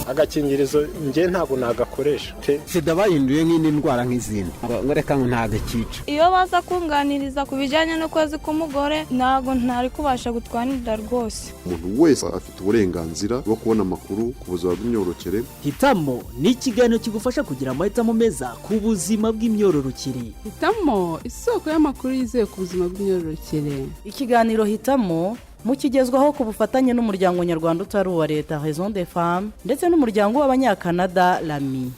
Agakingirizo njye ntabwo nagakoresha pe. Sida bahinduye nk'indi ndwara nk'izindi, ngo reka ngo ntabwo ikica. Iyo baza kunganiriza ku bijyanye n'ukwezi k'umugore, ntabwo ntari kubasha gutwara inda rwose. Umuntu wese afite uburenganzira bwo kubona amakuru ku buzima bw'imyororokere. Hitamo ni ikiganiro kigufasha kugira amahitamo meza ku buzima bw'imyororokere. Hitamo, isoko y'amakuru yizewe ku buzima bw'imyororokere. Ikiganiro Hitamo mukigezwaho ku bufatanye n'umuryango nyarwanda utari uwa leta Réseau des Femmes ndetse n'umuryango w'Abanyakanada Rami.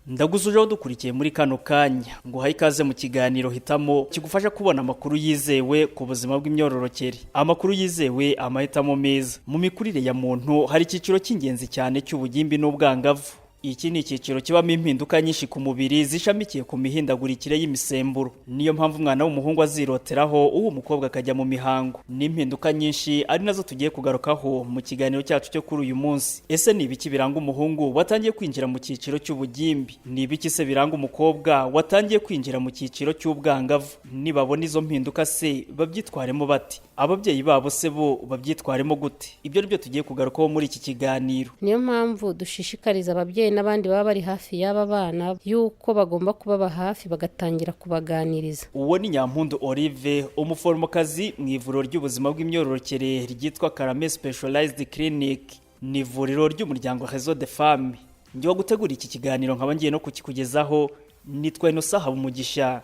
Ndagusujeho dukurikiye muri kano kanya, ngo uhaye ikaze mu kiganiro Hitamo kigufasha kubona amakuru yizewe ku buzima bw'imyororokere. Amakuru yizewe, amahitamo meza. Mu mikurire ya muntu hari icyiciro cy'ingenzi cyane cy'ubugimbi n'ubwangavu. Iki ni icyiciro kibamo impinduka nyinshi ku mubiri zishamikiye ku mihindagurikire y'imisemburo. Niyo mpamvu umwana w'umuhungu aziroteraho, uwo umukobwa akajya mu mihango. Ni impinduka nyinshi ari nazo tugiye kugarukaho mu kiganiro cyacu cyo kuri uyu munsi. Ese ni ibiki biranga umuhungu watangiye kwinjira mu cyiciro cy'ubugimbi? Ni ibiki se biranga umukobwa watangiye kwinjira mu cyiciro cy'ubwangavu? Nibabona izo mpinduka se babyitwaremo bate? Ababyeyi babo se bo babyitwaremo gute? Ibyo ni byo tugiye kugarukaho muri iki kiganiro. Niyo mpamvu dushishikariza ababyeyi n'abandi baba bari hafi y'aba bana yuko bagomba kubaba hafi, bagatangira kubaganiriza. Uwo ni Nyampundu Olive, umuforomokazi mu ivuriro ry'ubuzima bw'imyororokere ryitwa Karame Specialized Clinic. Ni ivuriro ry'umuryango Réseau des Femmes. Njye gutegura iki kiganiro nkaba ngiye no kukikugezaho nitwa Innocent Habumugisha,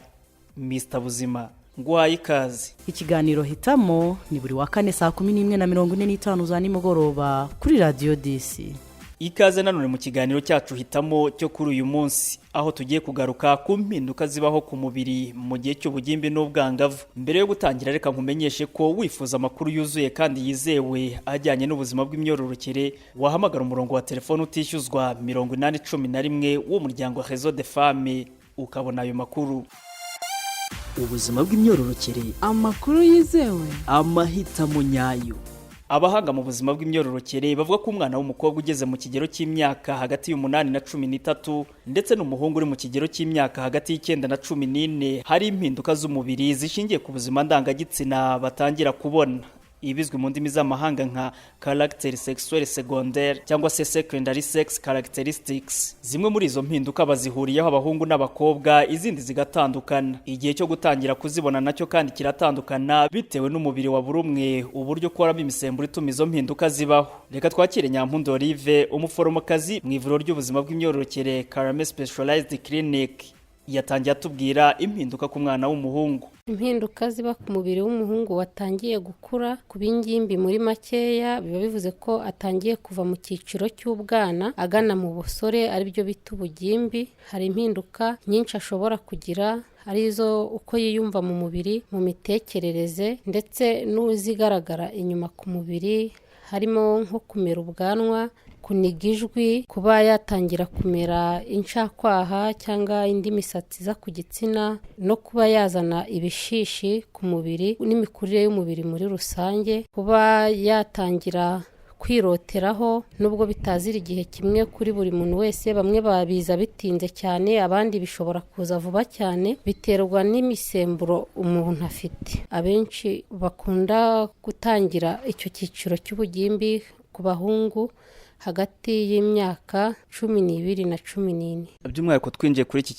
Mr Buzima. Nguhaye ikaze. Ikiganiro Hitamo ni buri wa kane saa 11:45 za nimugoroba kuri Radiyo 10. Ikaze nanone mu kiganiro cyacu Hitamo cyo kuri uyu munsi, aho tugiye kugaruka ku mpinduka zibaho ku mubiri mu gihe cy'ubugimbi n'ubwangavu. Mbere yo gutangira, reka nkumenyeshe ko wifuza amakuru yuzuye kandi yizewe ajyanye n'ubuzima bw'imyororokere wahamagara umurongo wa telefone utishyuzwa 8011 w'umuryango Réseau des Femmes, ukabona ayo makuru. Ubuzima bw'imyororokere, amakuru yizewe, amahitamo nyayo. Abahanga mu buzima bw'imyororokere bavuga ko umwana w'umukobwa ugeze mu kigero cy'imyaka hagati y'8 na 13 ndetse n'umuhungu uri mu kigero cy'imyaka hagati y'9 na 14 hari impinduka z'umubiri zishingiye ku buzima ndangagitsina batangira kubona, ibizwi mu ndimi z'amahanga nka caractère sexuel secondaire cyangwa se secondary sex characteristics. Zimwe muri izo mpinduka bazihuriyeho abahungu n'abakobwa, izindi zigatandukana. Igihe cyo gutangira kuzibona nacyo kandi kiratandukana bitewe n'umubiri wa buri umwe, uburyo ukoramo imisemburo ituma izo mpinduka zibaho. Reka twakire Nyampundu Olive, umuforomokazi mu ivuriro ry'ubuzima bw'imyororokere Karame Specialized Clinic. Yatangiye atubwira impinduka ku mwana w'umuhungu. Impinduka ziba ku mubiri w'umuhungu watangiye gukura, ku b'ingimbi muri makeya, biba bivuze ko atangiye kuva mu cyiciro cy'ubwana agana mu busore, aribyo bita ubugimbi. Hari impinduka nyinshi ashobora kugira, arizo uko yiyumva mu mubiri, mu mitekerereze, ndetse n'uzigaragara inyuma ku mubiri, harimo nko kumera ubwanwa, kuniga ijwi, kuba yatangira kumera incakwaha cyangwa indi misatsi iza ku gitsina, no kuba yazana ibishishi ku mubiri n'imikurire y'umubiri muri rusange, kuba yatangira kwiroteraho, nubwo bitazira igihe kimwe kuri buri muntu wese. Bamwe babiza bitinze cyane, abandi bishobora kuza vuba cyane, biterwa n'imisemburo umuntu afite. Abenshi bakunda gutangira icyo cyiciro cy'ubugimbi ku bahungu hagati y'imyaka 12 na 14. By'umwihariko twinjiye kuri iki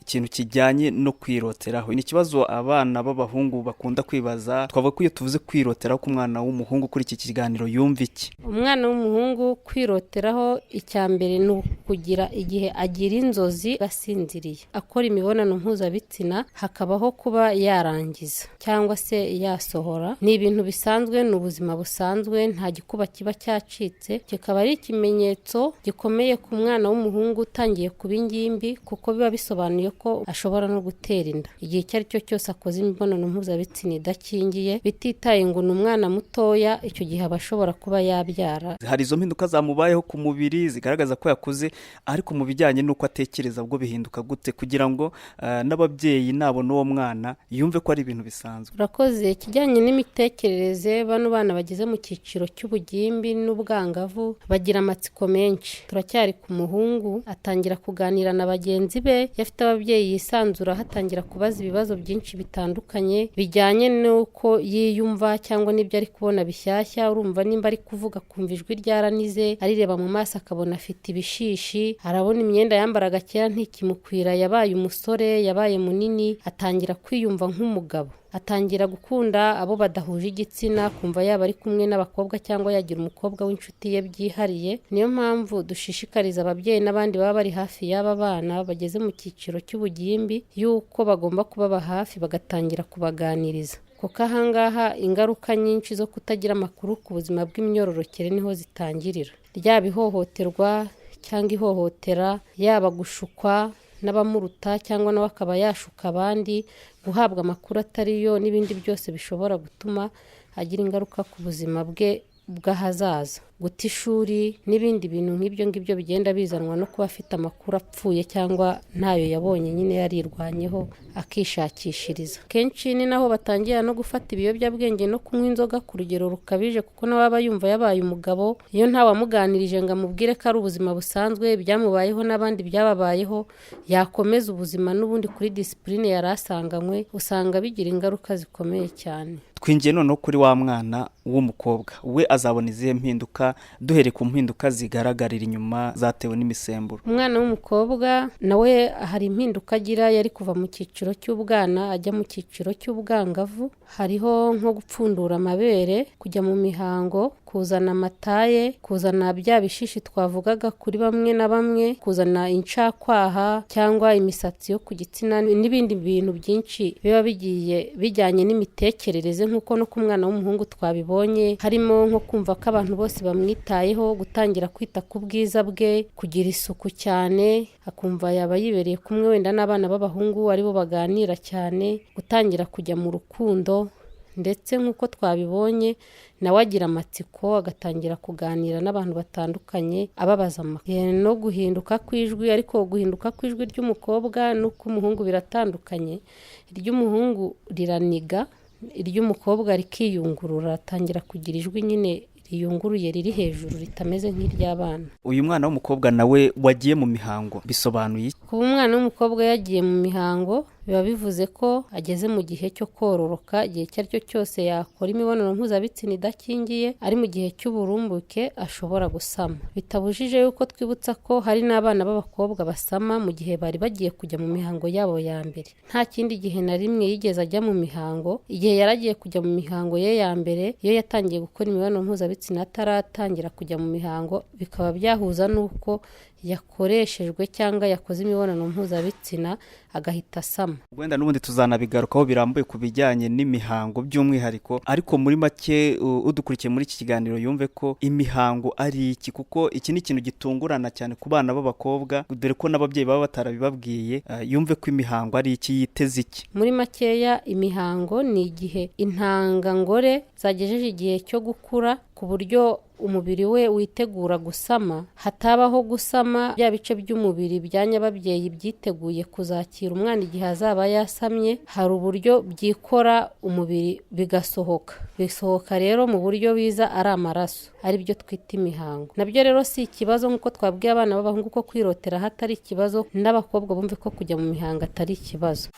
kintu kijyanye no kwiroteraho. Ni ikibazo abana b'abahungu bakunda kwibaza. Twavuga ko iyo tuvuze kwiroteraho ku mwana w'umuhungu kuri iki kiganiro yumva iki? Umwana w'umuhungu kwiroteraho, icya mbere ni ukugira igihe agira inzozi asinziriye akora imibonano mpuzabitsina, hakabaho kuba yarangiza cyangwa se yasohora. Ni ibintu bisanzwe, ni ubuzima busanzwe, nta gikuba kiba cyacitse. Kikaba ari ikimenyetso gikomeye ku mwana w'umuhungu utangiye kuba ingimbi, kuko biba bisobanuye ko ashobora no gutera inda igihe icyo ari cyo cyose akoze imibonano mpuzabitsina idakingiye, bititaye ngo ni umwana mutoya. Icyo gihe aba ashobora kuba yabyara. Hari izo mpinduka zamubayeho ku mubiri zigaragaza ko yakuze, ariko mu bijyanye n'uko atekereza bwo bihinduka gute, kugira ngo n'ababyeyi nabona uwo mwana yumve ko ari ibintu bisanzwe? Urakoze. Ikijyanye n'imitekerereze, bano bana bageze mu cyiciro cy'ubugimbi n'ubwangavu bagira Agira amatsiko menshi. Turacyari ku muhungu, atangira kuganira na bagenzi be, iyo afite ababyeyi yisanzura, atangira kubaza ibibazo byinshi bitandukanye bijyanye n'uko yiyumva cyangwa n'ibyo ari kubona bishyashya. Urumva nimba ari kuvuga akumva ijwi ryaranize, arireba mu maso akabona afite ibishishi, arabona imyenda yambaraga kera ntikimukwira, yabaye umusore, yabaye munini, atangira kwiyumva nk'umugabo, atangira gukunda abo badahuje igitsina, kumva yaba ari kumwe n'abakobwa cyangwa yagira umukobwa w'inshuti ye byihariye. Niyo mpamvu dushishikariza ababyeyi n'abandi baba bari hafi y'aba bana bageze mu cyiciro cy'ubugimbi yuko bagomba kubaba hafi, bagatangira kubaganiriza, kuko ahangaha ingaruka nyinshi zo kutagira amakuru ku buzima bw'imyororokere niho zitangirira, ryaba ihohoterwa cyangwa ihohotera, yaba gushukwa n'abamuruta cyangwa nawe akaba yashuka abandi, guhabwa amakuru atari yo n'ibindi byose bishobora gutuma agira ingaruka ku buzima bwe bw'ahazaza, guta ishuri n'ibindi bintu nk'ibyo ngibyo bigenda bizanwa no kuba afite amakuru apfuye cyangwa ntayo yabonye, nyine yarirwanyeho akishakishiriza. Kenshi ni naho batangira no gufata ibiyobyabwenge no kunywa inzoga ku rugero rukabije, kuko nawe aba yumva yabaye umugabo. Iyo ntawamuganirije ngo amubwire ko ari ubuzima busanzwe, ibyamubayeho n'abandi byababayeho, yakomeza ubuzima n'ubundi kuri disipurine yari asanganywe, usanga bigira ingaruka zikomeye cyane. Twinjiye noneho kuri wa mwana w'umukobwa, we azabona izihe mpinduka, duhereye ku mpinduka zigaragarira inyuma zatewe n'imisemburo? Umwana w'umukobwa nawe hari impinduka agira yari kuva mu cyiciro cy'ubwana ajya mu cyiciro cy'ubwangavu. Hariho nko gupfundura amabere, kujya mu mihango, kuzana amataye, kuzana bya bishishi twavugaga kuri bamwe na bamwe, kuzana incakwaha cyangwa imisatsi yo ku gitsina n'ibindi bintu byinshi biba bigiye bijyanye n'imitekerereze, nk'uko no ku mwana w'umuhungu twabibonye, harimo nko kumva ko abantu bose bamwitayeho, gutangira kwita ku bwiza bwe, kugira isuku cyane, akumva yaba yibereye kumwe wenda n'abana b'abahungu aribo baganira cyane, gutangira kujya mu rukundo, ndetse nk'uko twabibonye nawe agira amatsiko agatangira kuganira n'abantu batandukanye ababaza amakuru, no guhinduka kw'ijwi. Ariko guhinduka kw'ijwi ry'umukobwa n'uk'umuhungu biratandukanye. Iry'umuhungu riraniga, iry'umukobwa rikiyungurura, atangira kugira ijwi nyine riyunguruye riri hejuru ritameze nk'iry'abana. Uyu mwana w'umukobwa nawe wagiye mu mihango bisobanuye iki? Kuba umwana w'umukobwa yagiye mu mihango biba bivuze ko ageze mu gihe cyo kororoka, igihe icyo ari cyo cyose yakora imibonano mpuzabitsina idakingiye, ari mu gihe cy'uburumbuke ashobora gusama. Bitabujije yuko twibutsa ko hari n'abana b'abakobwa basama mu gihe bari bagiye kujya mu mihango yabo ya mbere. Nta kindi gihe na rimwe yigeze ajya mu mihango, igihe yaragiye kujya mu mihango ye ya mbere, iyo yatangiye gukora imibonano mpuzabitsina ataratangira kujya mu mihango, bikaba byahuza n'uko yakoreshejwe cyangwa yakoze imibonano mpuzabitsina agahita asama. Wenda n'ubundi tuzanabigarukaho birambuye ku bijyanye n'imihango by'umwihariko, ariko muri make udukurikiye muri iki kiganiro yumve ko imihango ari iki, kuko iki ni ikintu gitungurana cyane ku bana b'abakobwa, dore ko n'ababyeyi baba batarabibabwiye. Yumve ko imihango ari iki, yiteze iki. Muri makeya, imihango ni igihe intangangore zagejeje igihe cyo gukura ku buryo umubiri we witegura gusama. Hatabaho gusama, bya bice by'umubiri bya nyababyeyi byiteguye kuzakira umwana igihe azaba yasamye, hari uburyo byikora umubiri bigasohoka. Bisohoka rero mu buryo biza ari amaraso, ari byo twita imihango. Nabyo rero si ikibazo, nk'uko twabwiye abana b'abahungu ko kwirotera hatari ikibazo, n'abakobwa bumve ko kujya mu mihango atari ikibazo.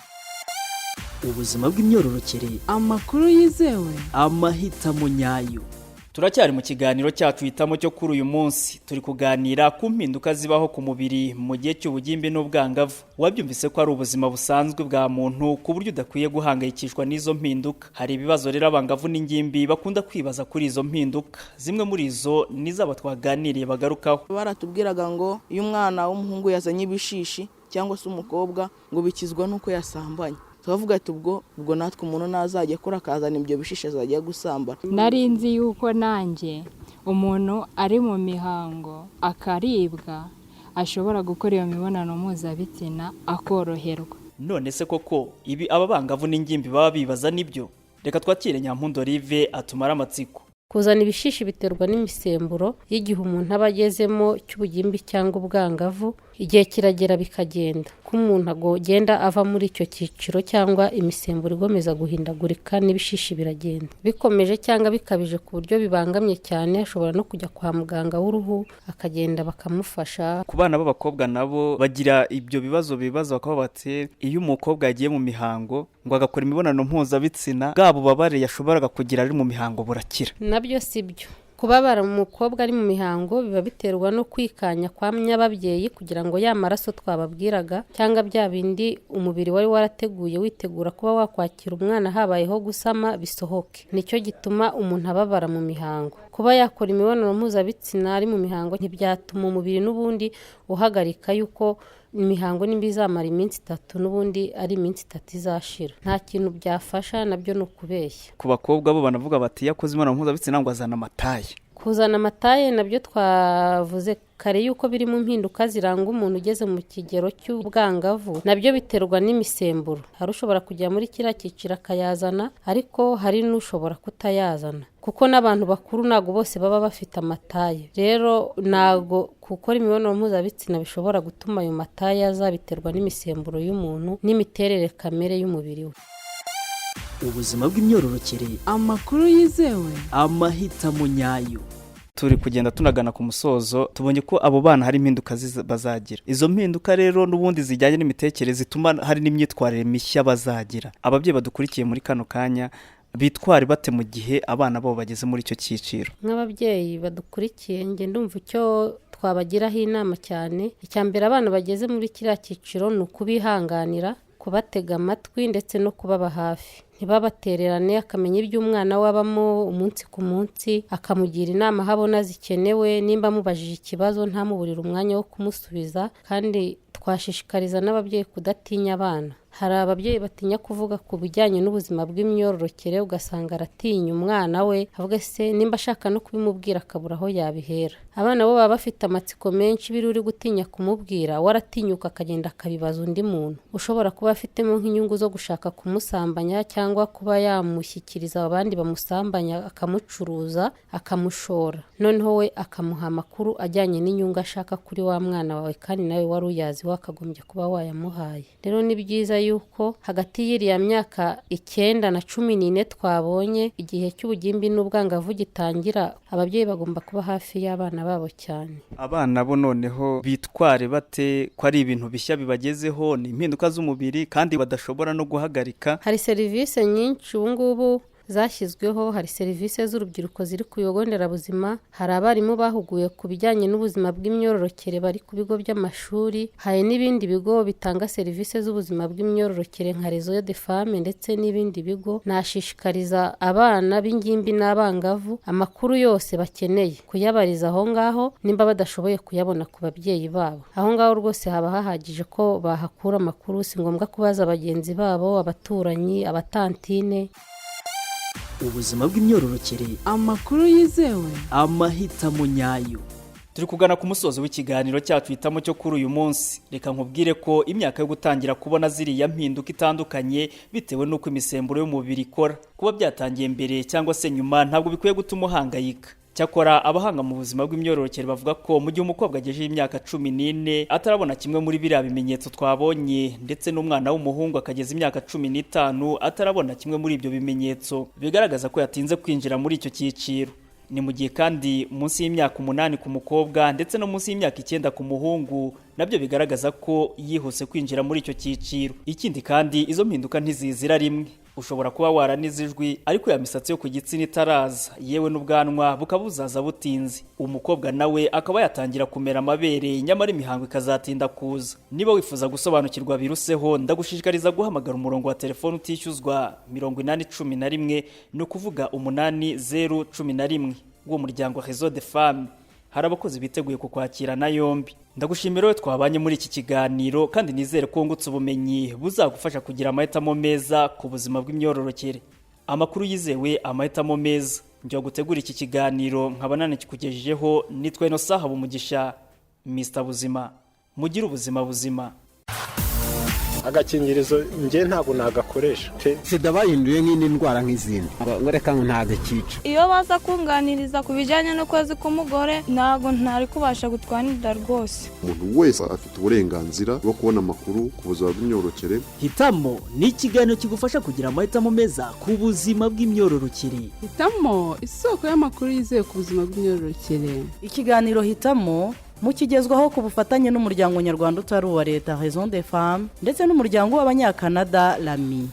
Ubuzima bw'imyororokere, amakuru yizewe, amahitamo nyayo. Turacyari mu kiganiro cyacu hitamo cyo kuri uyu munsi, turi kuganira ku mpinduka zibaho ku mubiri mu gihe cy'ubugimbi n'ubwangavu. Wabyumvise ko ari ubuzima busanzwe bwa muntu, ku buryo udakwiye guhangayikishwa n'izo mpinduka. Hari ibibazo rero abangavu n'ingimbi bakunda kwibaza kuri izo mpinduka. Zimwe muri izo ni zaba twaganiriye bagarukaho. Baratubwiraga ngo iyo umwana w'umuhungu yazanye ibishishi cyangwa se umukobwa, ngo bikizwa n'uko yasambanye. Tubavuga ati ubwo natwe umuntu nazajya akora akazana ibyo bishishe azajya gusambana. Nari nzi yuko nanjye umuntu ari mu mihango akaribwa ashobora gukora iyo mibonano mpuzabitsina akoroherwa. None se koko ibi aba bangavu n'ingimbi baba bibaza nibyo? Reka twakire Nyampundu Olive atumara amatsiko. Kuzana ibishishi biterwa n'imisemburo y'igihe umuntu aba agezemo cy'ubugimbi cyangwa ubwangavu. Igihe kiragera bikagenda, ko umuntu agenda ava muri icyo cyiciro cyangwa imisemburo igomeza guhindagurika n'ibishishi biragenda. Bikomeje cyangwa bikabije ku buryo bibangamye cyane, ashobora no kujya kwa muganga w'uruhu akagenda bakamufasha. Ku bana b'abakobwa nabo bagira ibyo bibazo, bibaza bakaba bati iyo umukobwa yagiye mu mihango ngo agakora imibonano mpuzabitsina, bwa bubabare yashoboraga kugira ari mu mihango burakira. Nabyo si byo. Kubabara umukobwa ari mu mihango biba biterwa no kwikanya kwa nyababyeyi, kugira ngo ya maraso twababwiraga cyangwa bya bindi umubiri wari warateguye witegura kuba wakwakira umwana habayeho gusama bisohoke. Nicyo gituma umuntu ababara mu mihango. Kuba yakora imibonano mpuzabitsina ari mu mihango ntibyatuma umubiri n'ubundi uhagarika yuko imihango nimba izamara iminsi 3, n'ubundi ari iminsi 3 izashira. Nta kintu byafasha, nabyo ni ukubeshya. Ku bakobwa bo banavuga bati yakoze imibonano mpuzabitsina ngo azana amataye. Kuzana amataye nabyo twavuze kare yuko biri mu mpinduka ziranga umuntu ugeze mu kigero cy'ubwangavu, nabyo biterwa n'imisemburo. Hari ushobora kujya muri kiriya cyiciro akayazana, ariko hari n'ushobora kutayazana, kuko n'abantu bakuru ntabwo bose baba bafite amataye. Rero ntabwo gukora imibonano mpuzabitsina bishobora gutuma ayo mataye aza, biterwa n'imisemburo y'umuntu n'imiterere kamere y'umubiri we. Ubuzima bw'imyororokere, amakuru yizewe, amahitamo nyayo. Turi kugenda tunagana ku musozo, tubonye ko abo bana hari impinduka bazagira. Izo mpinduka rero n'ubundi zijyanye n'imitekerereze zituma hari n'imyitwarire mishya bazagira. Ababyeyi badukurikiye muri kano kanya bitware bate mu gihe abana babo bageze muri icyo cyiciro? Nk'ababyeyi badukurikiye, njye ndumva icyo twabagiraho inama cyane, icya mbere abana bageze muri kiriya cyiciro ni ukubihanganira, kubatega amatwi ndetse no kubaba hafi, ntibabatererane. Akamenya ibyo umwana we abamo umunsi ku munsi, akamugira inama aho abona zikenewe. Nimba amubajije ikibazo ntamuburire umwanya wo kumusubiza. Kandi twashishikariza n'ababyeyi kudatinya abana. Hari ababyeyi batinya kuvuga ku bijyanye n'ubuzima bw'imyororokere, ugasanga aratinya umwana we, avuga se nimba ashaka no kubimubwira akabura aho yabihera. Abana bo baba bafite amatsiko menshi, biri uri gutinya kumubwira, waratinyuka akagenda akabibaza undi muntu ushobora kuba afitemo nk'inyungu zo gushaka kumusambanya cyangwa kuba yamushyikiriza abandi bamusambanya, akamucuruza, akamushora, noneho we akamuha amakuru ajyanye n'inyungu ashaka kuri wa mwana wawe, kandi nawe wari uyazi wakagombye kuba wayamuhaye. Rero ni byiza yuko hagati y'iriya myaka 9 na 14 twabonye igihe cy'ubugimbi n'ubwangavu gitangira, ababyeyi bagomba kuba hafi y'abana babo cyane. Abana bo noneho bitware bate ko ari ibintu bishya bibagezeho, ni impinduka z'umubiri kandi badashobora no guhagarika? Hari serivisi nyinshi ubu ngubu zashyizweho, hari serivisi z'urubyiruko ziri ku bigo nderabuzima, hari abarimu bahuguye ku bijyanye n'ubuzima bw'imyororokere bari ku bigo by'amashuri, hari n'ibindi bigo bitanga serivisi z'ubuzima bw'imyororokere nka Réseau de Femmes ndetse n'ibindi bigo. Nashishikariza abana b'ingimbi n'abangavu amakuru yose bakeneye kuyabariza aho ngaho, nimba badashoboye kuyabona ku babyeyi babo. Aho ngaho rwose haba hahagije ko bahakura amakuru, si ngombwa kubaza bagenzi babo, abaturanyi, abatantine. Ubuzima bw'imyororokere, amakuru yizewe, amahitamo nyayo. Turi kugana ku musozo w'ikiganiro cyacu hitamo cyo kuri uyu munsi. Reka nkubwire ko imyaka yo gutangira kubona ziriya mpinduka itandukanye bitewe n'uko imisemburo y'umubiri ikora. Kuba byatangiye mbere cyangwa se nyuma ntabwo bikwiye gutuma uhangayika. Cyakora abahanga mu buzima bw'imyororokere bavuga ko mu gihe umukobwa agejeje imyaka 14 atarabona kimwe muri biriya bimenyetso twabonye, ndetse n'umwana w'umuhungu akageza imyaka 15 atarabona kimwe muri ibyo bimenyetso, bigaragaza ko yatinze kwinjira muri icyo cyiciro. Ni mu gihe kandi munsi y'imyaka 8 ku mukobwa ndetse no munsi y'imyaka 9 ku muhungu nabyo bigaragaza ko yihuse kwinjira muri icyo cyiciro. Ikindi kandi izo mpinduka ntizizira rimwe. Ushobora kuba waranize ijwi ariko ya misatsi yo ku gitsina itaraza, yewe n'ubwanwa bukaba buzaza butinze. Umukobwa nawe akaba yatangira kumera amabere, nyamara imihango ikazatinda kuza. Niba wifuza gusobanukirwa biruseho, ndagushishikariza guhamagara umurongo wa telefone utishyuzwa 8011, ni ukuvuga 8011 w'uwo muryango Réseau de Femmes. Hari abakozi biteguye kukwakirana yombi. Ndagushimira wowe twabanye muri iki kiganiro, kandi nizere ko wungutse ubumenyi buzagufasha kugira amahitamo meza ku buzima bw'imyororokere. Amakuru yizewe, amahitamo meza. Njya gutegura iki kiganiro nkaba nanakikugejejeho, nitwa Innocent Habumugisha, Mr Buzima. Mugire ubuzima buzima. Agakingirizo njye ntabwo nagakoresha pe. Sida bahinduye nk'indi ndwara nk'izindi, ngo reka ngo ntabwo ikica. Iyo baza kunganiriza ku bijyanye n'ukwezi k'umugore, ntabwo ntari kubasha gutwara inda rwose. Umuntu wese afite uburenganzira bwo kubona amakuru ku buzima bw'imyororokere. Hitamo ni ikiganiro kigufasha kugira amahitamo meza ku buzima bw'imyororokere. Hitamo, isoko y'amakuru yizewe ku buzima bw'imyororokere. Ikiganiro Hitamo mukigezwaho ku bufatanye n'umuryango nyarwanda utari uwa leta, Raison des Femmes, ndetse n'umuryango w'Abanyakanada, Lami.